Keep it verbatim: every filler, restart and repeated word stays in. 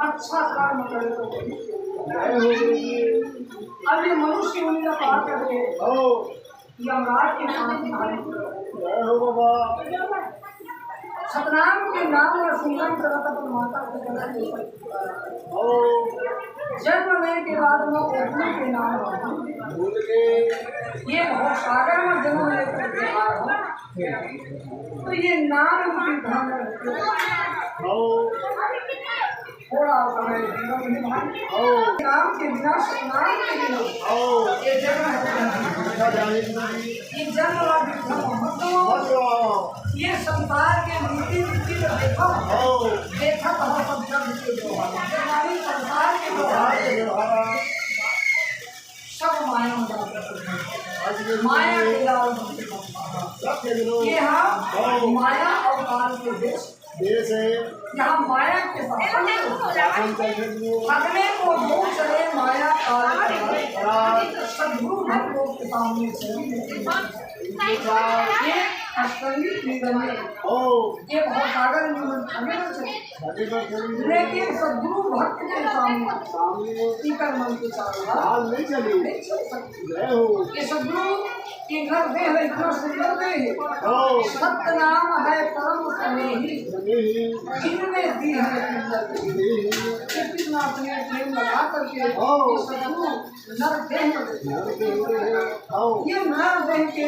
अच्छा कर्म करे तो वही। अब ये मनुष्य होने का पार करके यमराज के पास में आए। जय हो बाबा। सतनाम के नाम ला सुनत करत अपन माता के जन्म हो। जन्म लेने के बाद वो उर्दू के नाम रखा। भूल के। ये भव सागर में जन्म लेकर के आए हो। तो ये नाम उनके ध्यान में रखते हो। हो। थोड़ा समय जीवन में हो। नाम के बिना सतनाम के बिना हो। ये जन्म है। ये जन्म ला बिना मत लो। मत लो। ये संसार के नीति रीति को देखो। हो। देखत हो सब जग के व्यवहार। ये संसार के व्यवहार। संसार के व्यवहार। सब माया में जाते हैं। आज ये माया के जाल में। सब के लोग। ये हाँ, हो। माया और काल के देश। देश है। यहाँ माया के शासन में। शासन चल रही है। थकने को जो चले माया काल का। हाँ। सद्गुरु भक्तों के सामने चली। ये अष्टमी निंदनीय। ओ। ये भव सागर में मन आगे बढ़ चले। आगे बढ़ चले। लेकिन सद्गुरु भक्त के सामने सामने। इकर मन के साथ हाल नहीं चली। नहीं चल सकती। जय हो। ये सद्गुरु के घर देह इतना सुंदर देह। ओ। सत्य नाम है परम स्नेही। स्नेही। इनमें दी है सुंदर देह। स्नेही। ये कितना अपने प्रेम लगा के, ये सब नर देह, ये नर देह के